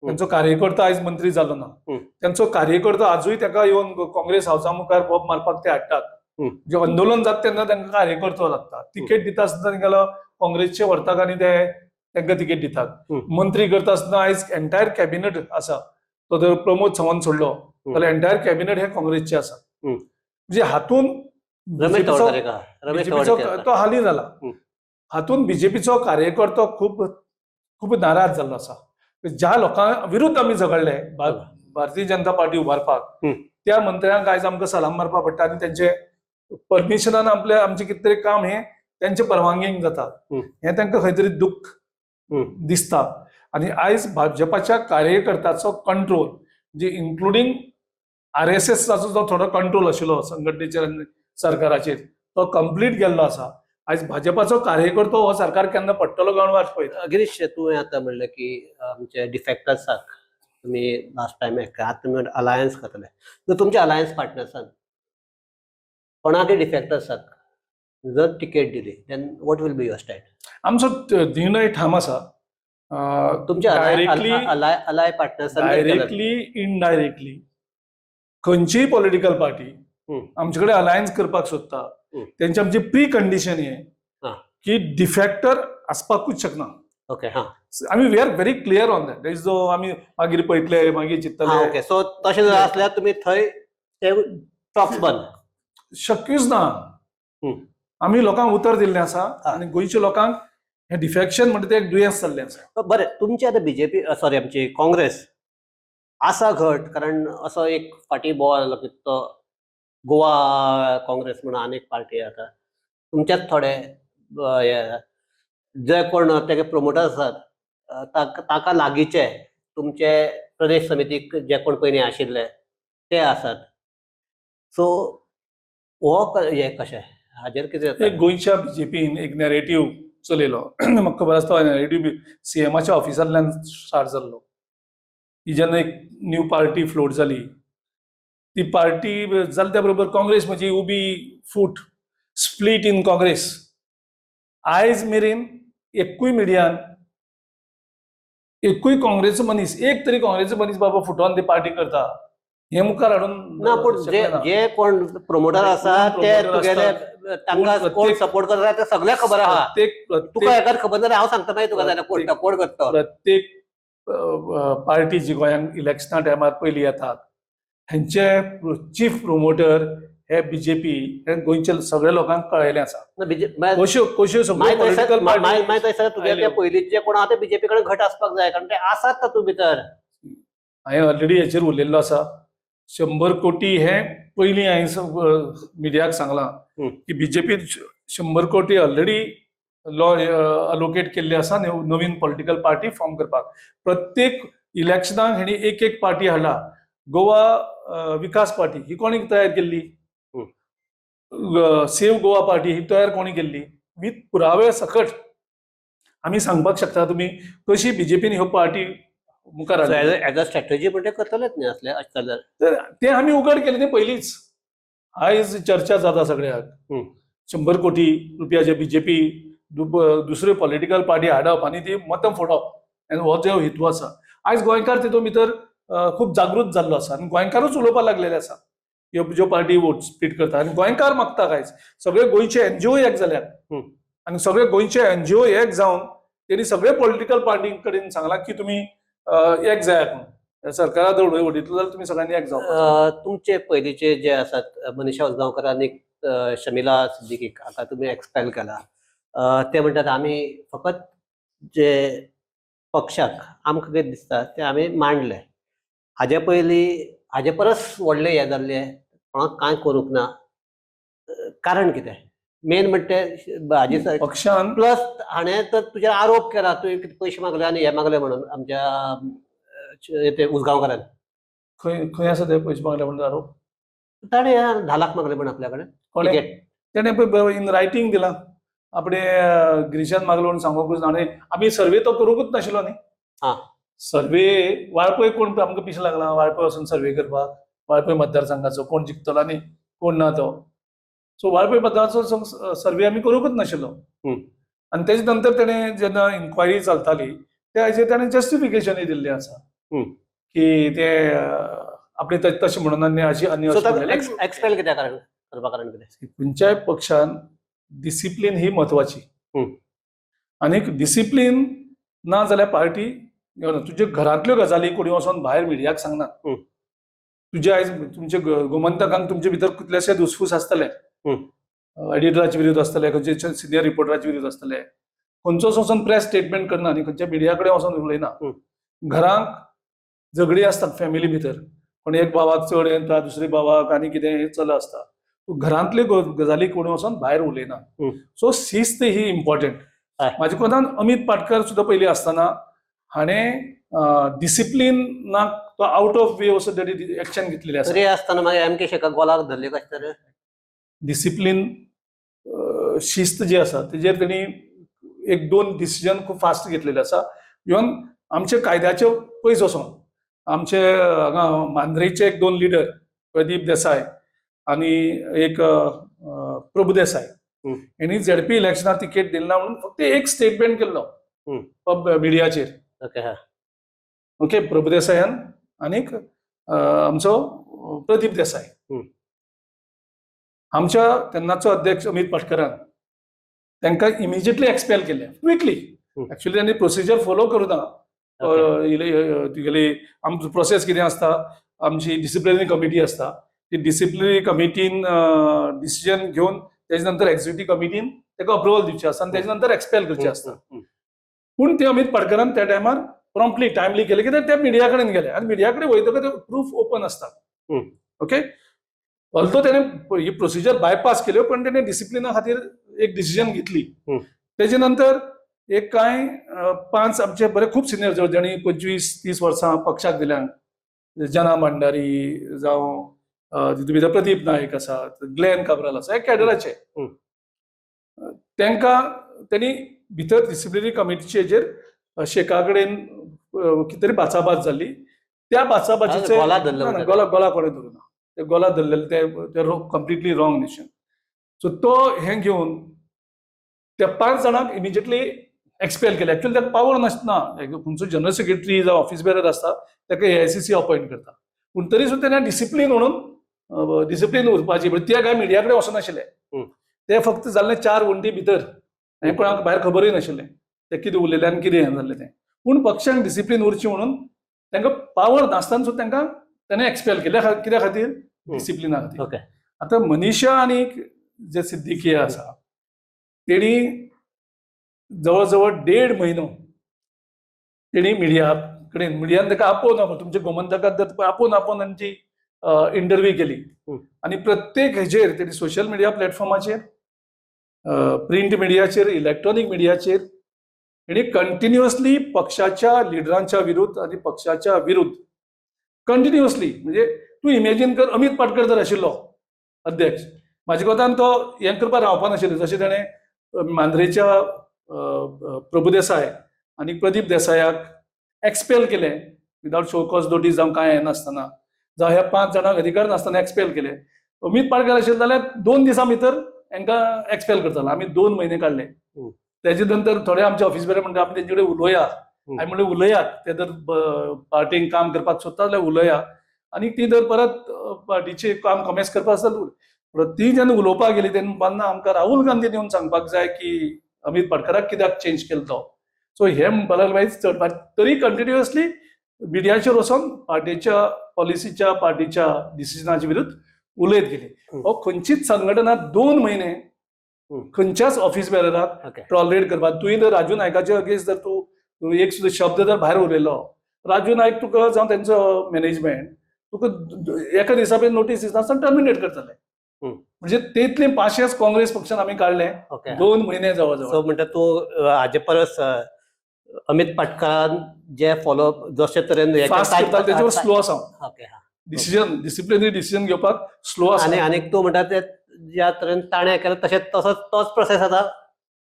तेंचो कार्यकर्तो आयज मंत्री जालो ना. तेंचो कार्यकर्तो आजूय ताका येवन काँग्रेस हावसा मुखार बोब मारपाक ते हाडटात. जे आंदोलन जाता तेन्ना तांकां कार्यकर्तो लागता. तिकेट दिता आसतना तेंकां काँग्रेसचे व्हरतात आनी ते तांकां तिकेट दितात. मंत्री करता आसतना आयज एंटायर कॅबिनेट आसा तो जर प्रमोद सावंत सोडलो जाल्यार एंटायर कॅबिनेट हे काँग्रेसचे आसा. म्हणजे हातून रमेश BJP चो तवडकार एका रमेश बीजेपीचो तवडकर. तो हाली जाला. हातून बीजेपीचो कार्यकर्तो खूब खूब नाराज जाल्लो आसा. ज्या लोकां विरुद्ध आमी झगडले भारतीय जनता पार्टी उबारपाक, त्या मंत्र्यांक आयज आमकां सलाम मारपाक पडटा आनी तेंचे परमिशनान आपले आमचें कितें तरी काम हें तेंचे परवानगेन जाता. हें तांकां खंय तरी दुख्ख दिसता. आनी आयज भाजपाच्या कार्यकर्त्याचो कंट्रोल, म्हणजे इन्क्लुडींग आरएसएसाचो जो थोडो कंट्रोल आशिल्लो संघटनेचेर आनी सरकाराचेर, तो कंप्लीट गेल्लो आसा. आयज भाजपाचो कार्यकर्तो हो सरकार केन्ना पडटलो काय वाट पळयता. गिरीश, तुवें आतां म्हणलें की आमचे डिफेक्टर्साक तुमी लास्ट टायम एक, आतां तुमी अलायन्स करतले. जर तुमच्या अलायन्स पार्टनर्सान कोणाकय डिफेक्टर्साक जर तिकेट दिली, then what will be your stand? आमचो निर्णय ठाम आसा. तुमच्या डायरेक्टली अलाय पार्टनर्सान डायरेक्टली, इनडायरेक्टली खंयचीय पॉलिटिकल पार्टी आमचे कडेन अलायन्स करपाक सोदता, तेंचे आमची प्री कंडिशन हे की डिफेक्टर आसपाकूच शकना. ओके हा आमी we are very clear on that. Is जो आमी मागीर पळयतले, मागीर चिंततले. ओके, सो तशें जर आसल्यार तुमी थंय ते टॉक्स बंद. शक्यूच ना. आमी लोकांक उतर दिल्लें आसा आनी गोंयच्या लोकांक हें डिफेक्शन म्हणटा तें एक दुयेंस जाल्लें आसा. बरें, तुमची आतां बीजेपी, सॉरी, आमची काँग्रेस आसा घट, कारण असो एक फाटीं बोवाळ जालो की तो गोवा काँग्रेस म्हणून आनी एक पार्टी आसा. तुमच्याच थोडे हे जे कोण तेगे प्रोमोटर आसात, ताका लागींचे तुमचे प्रदेश समितीक जे कोण पयलीं आशिल्ले ते आसात. सो हो हे कशें, हाजेर कितें जाता? एक गोंयच्या बीजेपीन एक नॅरेटीव चलयलो. म्हाका खबर आसा, तो नॅरेटीव सीएमाच्या ऑफिसांतल्यान स्टार्ट जाल्लो. ही जेन्ना एक न्यू पार्टी फ्लोट जाली, ती पार्टी जाली त्या बरोबर काँग्रेस म्हणजे उबी फूट, स्प्लीट इन काँग्रेस. आयज मेरेन एकूय मिडियान एकूय काँग्रेसचो मनीस, एक तरी काँग्रेसचो मनीस बाबा फुटोन ती पार्टी करता हे मुखार हाडून ना, पूण जे शकले ना. जे कोण प्रोमोटर आसा कोण ते promoter तुगेले तांकां कोण सपोर्ट करता ते सगळें खबर आहा. तुका एकाच खबर ना, हांव सांगता मागीर तुका जाल्यार कोण सपोर्ट करता. प्रत्येक पार्टी जी गोंयांत इलेक्शना टायमार पयलीं येतात, हेंचे चीफ प्रोमोटर हे बीजेपी हे गोंयच्या सगळ्या लोकांक कळयलें आसा. कश्यो कश्यो सगळ्यो पॉलिटिकल पार्टी मागीर थंयसर तुगे ते आयल्यो. पयलींचे कोण आहा ते बीजेपी कडेन घट आसपाक जाय, कारण ते आसात तातूंत भितर. हांवें ऑलरेडी हेचेर उलयल्लो आसा. 100 कोटी हे पयलीं हांवें मिडियाक सांगलां की बीजेपीन 100 कोटी ऑलरेडी लॉ अलोकेट केल्ले आसा नवीन पॉलिटिकल पार्टी फॉर्म करपाक. प्रत्येक इलेक्शनाक हेणी एक एक पार्टी हाडला. गोवा विकास पार्टी ही कोणी तयार केल्ली? सेव्ह गोवा पार्टी ही तयार कोणी केल्ली? विथ पुरावे सकट आमी सांगपाक शकता तुमी कशी बीजेपीन ह्यो पार्टी मुखार हाडली. एज अ स्ट्रॅटेजी पण ते करतलेच न्ही असले अशें जाल्यार. तर ते आमी उगड केले ते पयलींच. आयज चर्चा जाता सगळ्याक. 100 कोटी रुपया जे बीजेपी दुसऱ्यो पॉलिटिकल पार्टी हाडप आनी ती मतां फोडप आनी हो जो हेतू आसा, आयज गोंयकार तितून भितर खूब जागृत जाल्लो आसा आनी गोंयकारूच उलोवपाक लागलेले आसा ह्यो ज्यो पार्टी वोट स्प्लीट करता आनी गोंयकार मागता. आयज सगळे गोंयचे एनजीओ एक जाल्यात. आनी सगळे गोंयचे एनजीओ एक जावन तेणी सगळे पॉलिटिकल पार्टी कडेन सांगलां की तुमी एक जायात म्हणून. सरकारा जर उडयतलो जाल्यार तुमी सगळ्यांनी एक जावपाक. तुमचे पयलींचे जे आसात मनीषा उसगांवकर आनी शमिला सिद्दीकी हाका तुमी एक्सपेल केला. ते म्हणटात आमी फकत जे पक्षाक आमकां कितें दिसता तें आमी मांडलें. हाजे पयलीं हाजे परस व्हडलें हें जाल्लें कोणाक कांय करूंक ना. कारण कितें मेन म्हणटा तें हाजे पक्षान प्लस हाणें तर तुजेर आरोप केला तुवें कितें पयशे मागले आनी हें मागलें म्हणून आमच्या ते उसगांवकारान. खंय खंय आसा ते पयशे मागले म्हणून आरोप? ताणें 10 लाख मागले म्हण आपल्या कडेन. कोणें? तिकेट. तेणें पळय इन रायटींग दिलां आपणे गिरीशान मागलो म्हणून सांगूंकूच ना. आनी आमी सर्वे तो करूंकूच नाशिल्लो न्ही. सर्वे वाळपय कोण आमकां पिशें लागला वाळपय वचून सर्वे करपाक, वाळपय मतदारसंघाचो कोण जिखतलो आनी कोण ना तो. सो वाळपय मतदारसंघाचो सर्वे आमी करूंकूच नाशिल्लो. आनी तेजे नंतर तेणें जेन्ना इन्क्वायरी चलताली त्या हाजेर तेणें जस्टिफिकेशनूय दिल्लें आसा की ते आपणे तशें म्हणून आनी अशी आनी सो अशें म्हणलेलें. एक्सपेल कित्याक कारण करपा कारण कितें? खंयच्याय पक्षान डिसिप्लीन ही म्हत्वाची. आनीक डिसिप्लीन ना जाल्यार पार्टी तुज्या घरांतल्यो गजाली कोणी वचोन भायर मिडियाक सांगना. तुजे आयज तुमचे गोमंतकांक तुमचे भितर कितलेशे दुसफूस आसतले, एडिटराचे विरुद्ध आसतले, खंयचे सिनियर रिपोर्टराचे विरुद्ध आसतले, खंयचोच वचोन प्रेस स्टेटमेंट करना आनी खंयच्या मिडिया कडेन वचोन उलयना. घरांक झगडी आसतात फॅमिली भितर, कोण एक भावाक चड येता दुसरे भावाक आनी कितें हें चल आसता. घरांतल्यो गजाली कोणी वचोन भायर उलयना. सो शिस्त ही इम्पॉर्टंट. म्हाज्या कोतान अमीत पाटकर सुद्दां पयलीं आसतना हाणें डिसिप्लीनाक तो आवट ऑफ वे असो तेणी एक्शन घेतलेली आसा. तरी आसतना मागीर एम के शेखाक गोलाक धरले कशें तर? डिसिप्लीन शिस्त जी आसा तेजेर तेणी एक दोन डिसिजन खूब फास्ट घेतलेले आसा. इवन आमचे कायद्याचे पयस वचोन आमचे हांगा मांद्रेचे एक दोन लिडर प्रदीप देसाय आनी एक प्रभू देसाय हेणी झेडपी इलेक्शनाक तिकेट दिली ना म्हणून फक्त एक स्टेटमेंट केल्लो मिडियाचेर. ओके, प्रभू देसायान आनीक आमचो प्रदीप देसाय. आमच्या तेन्नाचो अध्यक्ष अमीत पाटकरान तांकां इमिजिएटली एक्सपेल केले क्विकली. एक्चुअली तांणी प्रोसिजर फॉलो करूं ना. तुगेली आमचो प्रोसेस कितें आसता, आमची डिसिप्लिनरी कमिटी आसता, ती डिसिप्लिनरी कमिटीन डिसिजन घेवन तेजे नंतर एक्झिक्युटीव कमिटीन ताका अप्रुवल दिवचें आसता आनी तेजे नंतर एक्सपेल करचें आसता. पूण ते अमीत पाटकरान त्या टायमार प्रॉम्प्टली टायमली केले कित्याक ते मिडिया कडेन गेले आनी मिडिया कडेन वयतकच ते प्रूफ ओपन आसता. ओके, ऑल्दो तेणें ही प्रोसिजर बायपास केल्यो पण तेणें डिसिप्लिना खातीर एक डिसिजन घेतली. तेजे नंतर एक कांय 5 आमचे बरे खूब सिनियर जांणी 25-30 वर्सां पक्षाक दिल्या, जना भांडारी जावं तितूंत भितर प्रदीप नायक आसा, ग्लॅन काब्राल आसा, हे कॅडराचे. तांकां तेणी भितर डिसिप्लिनरी कमिटीचे हेजेर शेखा कडेन कितें तरी बाचाबाच जाली. त्या बाचाबाचीचे गोला धरलो ना, गोला कोणें धरूं ना, ते गोला धरलेले ते कंप्लिटली रॉंग डिसिजन. सो तो हें घेवन त्या 5 जाणांक इमिजिएटली एक्सपेल केले. एक्चुअली ताका पावर नासना, खंयचो जनरल सेक्रेटरी जावं ऑफिस बेरर आसता ताका AICC appoint करता, पूण तरी सुद्दां तेणें डिसिप्लीन म्हणून डिसिप्लीन उरपाची. पण ते काय मिडिया कडेन वचनाशिल्ले, ते फक्त जाल्ले 4 वण्टी भितर आनी कोणाक भायर खबरूय नाशिल्लें ते कितें उलयले आनी कितें हें जाल्लें तें. पूण पक्षांक डिसिप्लीन उरची म्हणून तांकां पावर नासतना सुद्दां तांकां तेणें एक्सपेल केले. कित्या खातीर? डिसिप्लिना खातीर. आतां मनीषा आनी जे सिद्दीकी आसा तेणी जवळ जवळ 1.5 म्हयनो तेणी मिडिया कडेन, मिडियान ताका आपोवन आपोवन तुमच्या गोमंतकात जर आपोवन आपोवन तांची इंटरव्यू केली आनी प्रत्येक हेजेर तेणी सोशल मिडिया प्लॅटफॉर्माचेर, प्रिंट मिडियाचेर, इलेक्ट्रॉनीक मिडियाचेर तेणी कंटिन्युअसली पक्षाच्या लिडरांच्या विरुद्ध आनी पक्षाच्या विरुद्ध कंटिन्युअसली. म्हणजे तूं इमेजीन कर, अमीत पाटकर जर आशिल्लो अध्यक्ष, म्हाज्या कोतान तो हें करपाक रावपा नाशिल्लें. जशें ताणें मांद्रेच्या प्रभुदेसाय आनी प्रदीप देसायाक एक्सपेल केलें विदावट शो कॉज नोटीस जावं कांय हें नासतना, जावं ह्या 5 जाणांक अधिकार नासतना एक्सपेल केले. अमीत पाटकर आशिल्ले जाल्यार 2 दिसां भितर हांकां एक्सपेल करतालो. आमी 2 म्हयने काडले. तेजे नंतर थोडे आमचे ऑफिस बेरे म्हणटा आमी तेंचे कडेन उलोवया. हांवें म्हणलें उलयात, ते जर पार्टीन काम करपाक सोदता जाल्यार उलया आनी ती जर परत पार्टीचें काम कॉमेस करपाक आसत. ती जेन्ना उलोवपाक गेली तेन्ना आमकां राहुल गांधीन येवन सांगपाक जाय की अमित पाटकराक कित्याक चेंज केलो तो. सो हे म्हणपाक लागले मागीर चड तरी कंटिन्युअसली मिडियाचेर वचोन पार्टीच्या पॉलिसीच्या, पार्टीच्या डिसिजनाच्या विरुद्ध उलयत गेली. हो खंयचीच संघटना 2 म्हयने खंयच्याच ऑफिस बेरराक टॉलरेट करपाक. तुवें जर राजू नायकाच्या अगेन्स्ट जर तूं तूं एक सुद्दां शब्द जर भायर उलयलो, राजू नायक तुका जावं तेंचो मॅनेजमेंट तुका एका दिसा पयलीं नोटीस दिसनासतना टर्मिनेट करतले. म्हणजे तितले पाशेच काँग्रेस पक्षान आमी काडले 2 म्हयने जवळ जवळ. सो म्हणटा तूं हाजे परस अमित पाटकारान जे फॉलो जशे तरेन हे केलें, फास्ट करता तेच्यावर स्लो आसा. ओके हा डिसिजन, डिसिप्लिनरी डिसिजन घेवपाक स्लो आसा. आनी आनीक तूं म्हणटा ते ज्या तरेन ताणें केलें तशें तसोच तोच प्रोसेस आतां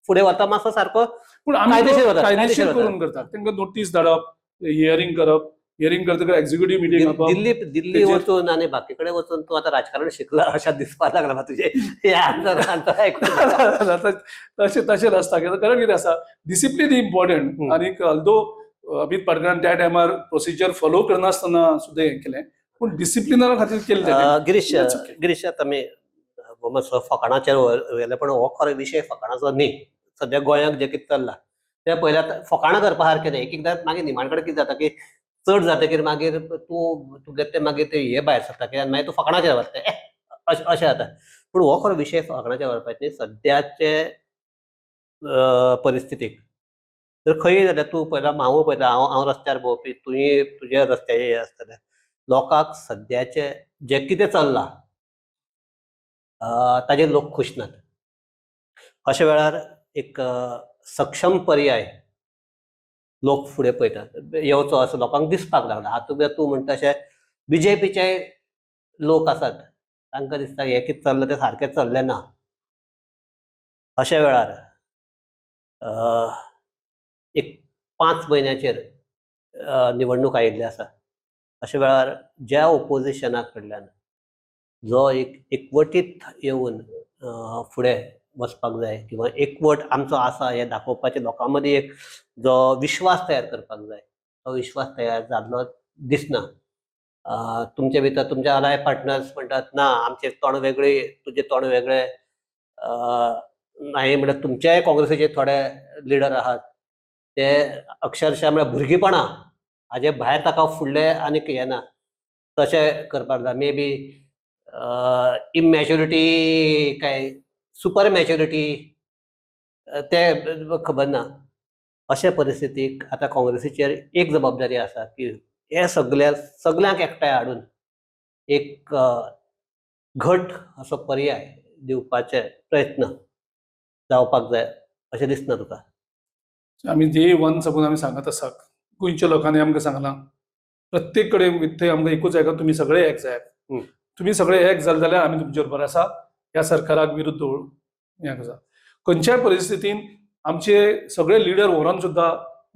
फुडें वता मातसो सारको. पूण आमी कायदेशीर तो वता, कायदेशीर कायदेशीर वता. करून करतात. तांकां नोटीस धाडप, हियरींग करप, हियरींग करतकच एक्झिक्युटीव मिटींग करप. दिल्ली दिल्ली वचून आनी बाकी कडेन वचून तूं आतां राजकारण शिकला अशें दिसपाक लागला म्हाका तुजें हे आन्सर आन्सर आयकून. तशें तशें नासता, कारण कितें आसा, डिसिप्लीन इम्पॉर्टंट. आनी अल्दो अमित पाटकरान त्या टायमार प्रोसिजर फॉलो करनासतना सुद्दां हें केलें, पूण डिसिप्लिना खातीर केलें तेणें. गिरीश. That's okay. Girish, आतां आमी मातसो फकाणाचेर व्हेलें, पण हो खरो विशय फकाणाचो न्ही. सद्या गोंयांत जें कितें चल्लां तें पयल्यार आतां फकाणां करपा सारकें न्ही. एक एकदां मागीर निमाण कडेन कितें जाता की चड जातकीर मागीर तूं तुगे तें मागीर तें हें भायर सरता की आनी मागीर तूं फकाणाचेर वता, ए अशें अशें जाता. पूण हो खरो विशय फकाणाचेर व्हरपाचें न्ही. सद्याचे परिस्थितीक जर खंयय जाल्यार तूं पळयता, हांवूय पळयता, हांव हांव रस्त्यार भोंवपी, तुवें तुज्या रस्त्याचेर हें आसतलें. लोकांक सद्याचें जें कितें चल्लां ताजेर लोक खूश नात. अशा वेळार एक सक्षम पर्याय लोक फुडें पळयतात येवचो असो लोकांक दिसपाक लागला. हातूंत भितर तूं म्हणटा तशें बीजेपीचे लोक आसात, तांकां दिसता हें कितें चल्लां तें सारकें चल्लें ना. अशा वेळार एक 5 म्हयन्याचेर निवडणूक आयिल्ली आसा. अशा वेळार ज्या ओपोजिशना कडल्यान जो एक एकवटीत येवन फुडें वचपाक जाय किंवा एकवट आमचो आसा हें दाखोवपाचें लोकां मदीं एक जो विश्वास तयार करपाक जाय, तो विश्वास तयार जाल्लो दिसना. तुमचे भितर तुमचे अलाय पार्टनर्स म्हणटात ना आमचें तोंड वेगळें, तुजें तोंड वेगळें. नाही म्हळ्यार तुमच्याय काँग्रेसीचे थोडे लिडर आहात ते अक्षरशा म्हळ्यार भुरगेपणां हाजे भायर ताका फुडलें आनीक हें ना तशें करपाक जाय. मे बी इमॅच्युरिटी काय सुपर मॅच्युरिटी तें खबर ना. अशे परिस्थितीक आतां काँग्रेसीचेर एक जबाबदारी आसा की हे सगल्या सगल्यांक एकठांय हाडून एक घट असो पर्याय दिवपाचे प्रयत्न जावपाक जाय अशें दिसना तुका? आमी डे वन साकून आमी सांगत आसात, गोंयच्या लोकांनी आमकां सांगलां, प्रत्येक कडेन थंय आमकां एकूच आयकता, तुमी सगळे एक जायात. तुमी सगळे एक जाले जाल्यार आमी तुमचे बरोबर आसा, ह्या सरकाराक विरुद्ध हें आसा. खंयच्याय परिस्थितीन आमचे सगळे लिडर व्हरोन सुद्दां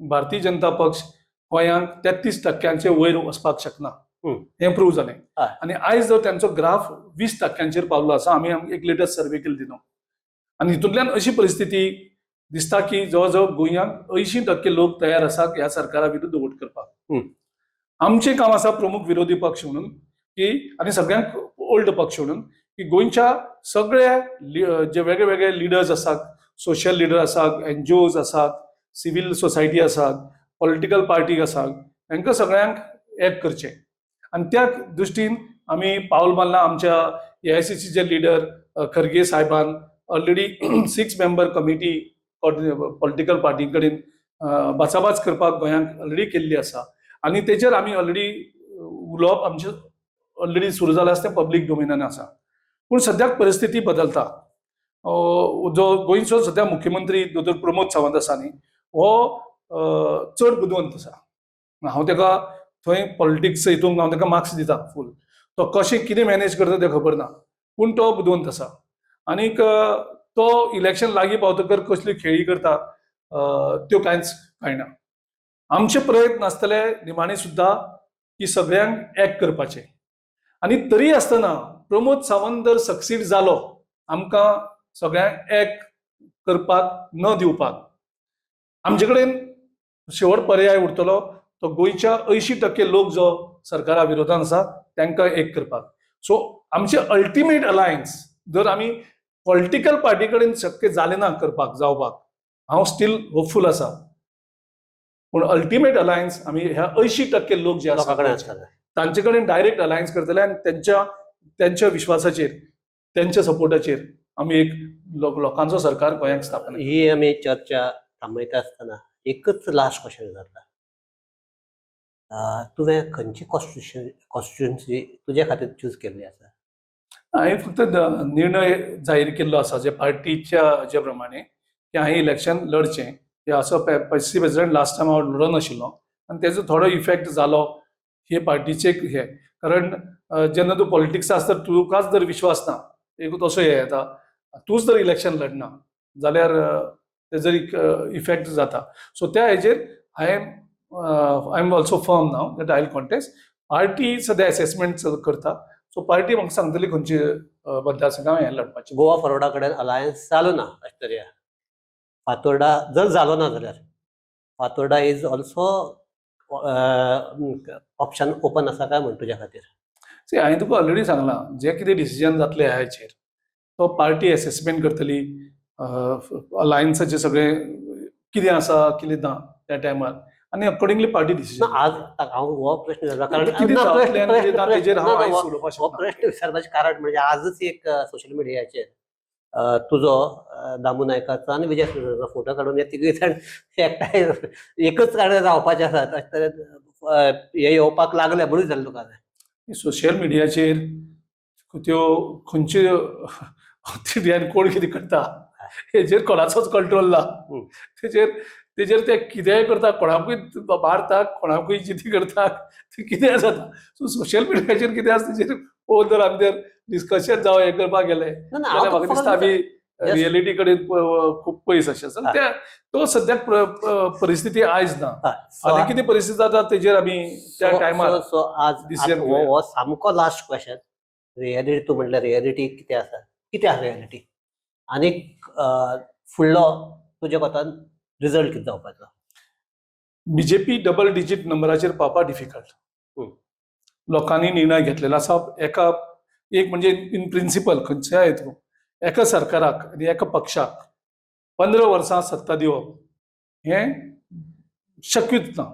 भारतीय जनता पक्ष गोंयांत 33 टक्क्यांचे वयर वचपाक शकना, हें प्रूव जालें. आनी आयज जर तेंचो ग्राफ 20 टक्क्यांचेर पावलो आसा, आमी एक लेटस्ट सर्वे केली तितून, आनी हितूंतल्यान अशी परिस्थिती दिसता की जवळ जवळ गोंयांत 80% लोक तयार आसात ह्या सरकारा विरुद्ध वोट करपाक. आमचें काम आसा प्रमुख विरोधी पक्ष म्हणून की आनी सगळ्यांत ओल्ड पक्ष म्हणून की गोंयच्या सगळे जे वेगळे वेगळे लिडर्स आसात, सोशल लिडर आसात, एनजीओज आसात, सिवील सोसायटी आसात, पॉलिटिकल पार्टी आसात, हांकां सगळ्यांक एक करचें. आनी त्या दृश्टीन आमी पावल मारलां. आमच्या एआयसीसीचे लिडर खरगे साहेबान already six member committee political party कडेन बाचाबाच करपाक गोंयांत ऑलरेडी केल्ली आसा आनी तेचेर आमी ऑलरेडी उलोवप आमचें ऑलरेडी सुरू जालां आसा, तें पब्लीक डोमेनान आसा. पूण सद्याक परिस्थिती बदलता. जो गोंयचो सद्या मुख्यमंत्री दोतोर प्रमोद सावंत आसा न्ही, हो चड बुदवंत आसा. हांव ताका थंय पॉलिटिक्स हितून हांव ताका मार्क्स दिता फूल. तो कशें कितें मॅनेज करता तें खबर ना, पूण तो बुदवंत आसा. आनीक तो इलेक्शन लागीं पावतकर कसली खेळी करता त्यो कांयच कळना. आमचे प्रयत्न आसतले निमाणे सुद्दां की सगळ्यांक एक करपाचे. आनी तरी आसतना प्रमोद सावंत जर सक्सीड जालो आमकां सगळ्यांक एक करपाक न दिवपाक, आमचे कडेन शेवट पर्याय उरतलो तो गोंयच्या 80% लोक जो सरकारा विरोधान आसा तांकां एक करपाक. सो आमचे अल्टिमेट अलायन्स जर आमी पॉलिटिकल पार्टी कडेन शक्य जालें ना करपाक जावपाक, हांव स्टील होपफूल आसा, पूण अल्टिमेट अलायन्स आमी ह्या 80% लोक जे लोकां कडेन आसा आसता. तांचे कडेन डायरेक्ट अलायन्स करतले आनी तेंच्या तेंच्या विश्वासाचेर, तेंच्या सपोर्टाचेर आमी एक लोकांचो सरकार गोंयांक स्थापन ही आमी चर्चा थांबयता आसतना एकच लास्ट क्वेश्चन जाता. तुवें खंयची कॉन्स्टिट्युएन्सी तुज्या खातीर चूज केल्ली आसा? हांवें फक्त निर्णय जाहीर केल्लो आसा जे पार्टीच्या हेजे प्रमाणे की हांवें इलेक्शन लढचें. की असो पायसी प्रेसिडेंट लास्ट टायम हांव लढून नाशिल्लो आनी तेजो थोडो इफेक्ट जालो हे पार्टीचे हे, कारण जेन्ना तूं पॉलिटिक्स आसता तुकाच जर विश्वास ना, एक तसो हे येता, तूंच जर इलेक्शन लढना जाल्यार तेजो एक इफेक्ट जाता. सो त्या हेजेर हांवें, I am also firm now that I will contest. Party सद्या एसेसमेंट करता, सो पार्टी म्हाका सांगतली खंयचे मतदारसंघात हें लढपाचें. गोवा फॉरवर्डा कडेन अलायन्स जालो ना अशें तरेन फातोर्डा जर जालो ना जाल्यार Fatorda is also option open आसा काय म्हण तुज्या खातीर? सी, हांवें तुका ऑलरेडी सांगलां, जें कितें डिसिजन जातलें ह्या हेचेर तो पार्टी एसेसमेंट करतली, अलायन्साचें सगळें कितें आसा कितें ना त्या टायमार, आनी अकॉर्डिंगली पार्टी डिसिजन. ना, आज हांव हो प्रश्न विचारता कारण कितें ना, जातलें आनी कितें ना तेजेर हांव आयज उलोवपाक हो शकना. प्रश्न विचारपाचें कारण म्हणजे आजच एक सोशल मिडियाचेर तुजो, दामू नायकाचो आनी विजय सरदेसाचो फोटो काडून हे तिगूय जाण एकठांय एकच कडेन रावपाचे आसात अशें तरेन हे येवपाक लागले म्हणून जालें तुका. सोशल मिडियाचेर त्यो खंयच्यो आनी कोण कितें करता हेजेर कोणाचोच कंट्रोल ना. तेजेर ते कितेंय करता, कोणाकूय मारता, कोणाकूय जिती करता, ते कितेंय जाता. सो सोशल मिडियाचेर कितें आसा तेजेर पळोवन जर आमी जर डिस्कशन जावं हें करपाक गेले ना ना जाल्यार हांव म्हाका दिसता आमी रियलिटी कडेन खूब पयस अशें आसा. त्या तो सद्याक परिस्थिती आयज ना, आनी कितें परिस्थिती जाता तेजेर आमी त्या टायमार सो आज decision आज घेवया. हो सामको लास्ट क्वेश्चन. रियलिटी तूं म्हणल्यार रियलिटी कितें आसा, कितें आसा रियलिटी आनी फुडलो तुज्या कोतान रिजल्ट कितें जावपाचो? बीजेपी डबल डिजीट नंबराचेर पावपा डिफिकल्ट. लोकांनी निर्णय घेतलेलो आसा. एका एक म्हणजे इन प्रिंसिपल खंयच्याय हेतून एका सरकाराक आनी एका पक्षाक 15 वर्सां सत्ता दिवप हें शक्यूच ना.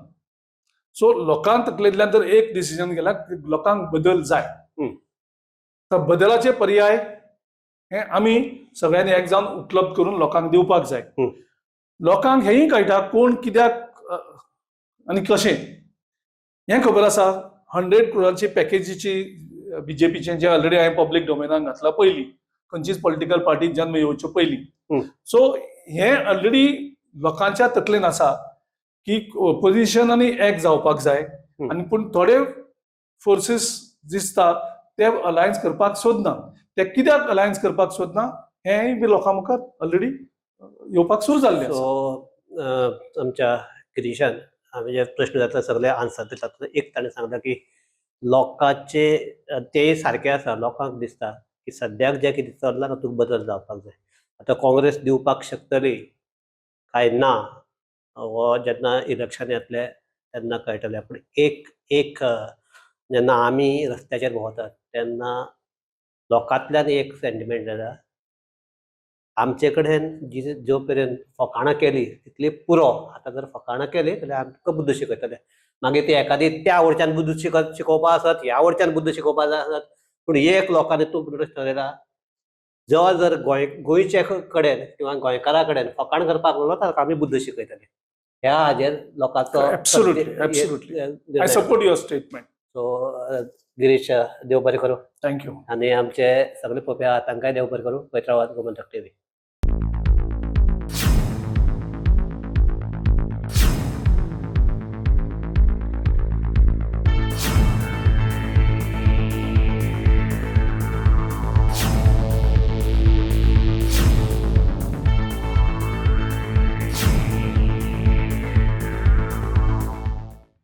सो लोकांक तकलेंतल्यान जर एक डिसिजन गेला की लोकांक बदल जाय, तर बदलाचे पर्याय हे आमी सगळ्यांनी एक जावन उपलब्ध करून लोकांक दिवपाक जाय. लोकांक हेंय कळटा कोण कित्याक आनी कशें हें खबर आसा. 100 क्रोराची पॅकेजीची बीजेपीचें जे ऑलरेडी हांवें पब्लीक डोमेनाक घातलां पयलीं, खंयचीच पॉलिटिकल पार्टी जन्म येवच्यो पयलीं. सो हें ऑलरेडी लोकांच्या तकलेन आसा की ओपोजिशन आनी एक जावपाक जाय, आनी पूण थोडे फोर्सीस दिसता ते अलायन्स करपाक सोदना. ते कित्याक अलायन्स करपाक सोदना हेंय बी लोकां मुखार ऑलरेडी येवपाक सुरू जाल्लें आसा. सो आमच्या गिरीशान आमी जे प्रश्न जाता सगळे आन्सर दितात. एक ताणें सांगला की लोकांचे तेय सारके आसा, लोकांक दिसता की सद्याक जें कितें चल्लां तातूंत बदल जावपाक जाय. आतां काँग्रेस दिवपाक शकतली काय ना हो जेन्ना इलेक्शन येतलें तेन्ना कळटलें. पूण एक एक जेन्ना आमी रस्त्याचेर भोंवतात तेन्ना लोकांतल्यान एक सेंटिमेंट जाता, आमचे कडेन जी जो पर्यंत फकाणां केली तितली पुरो. आतां जर फकाणां केली जाल्यार आमकां बुद्द शिकयतले, मागीर ती एकादी त्या वरच्यान बुद्द शिकोवपा आसत, ह्या वरच्यान बुद्द शिकोवपा जाय आसत, पूण एक लोकांनी तूं ठरयला जो जर गोंयचे कडेन किंवा गोंयकारा कडेन फकाण करपाक लागलो ताका आमी बुद्द शिकयतले. ह्या हाजेर लोकांचो Absolutely, absolutely. I support your statement. So Girish, देव बरें करूं. Thank you. आनी आमचे सगळे पळोवपी आहा तांकांय देव बरें करूं. पळयत रावात गोमंतक टीव्ही.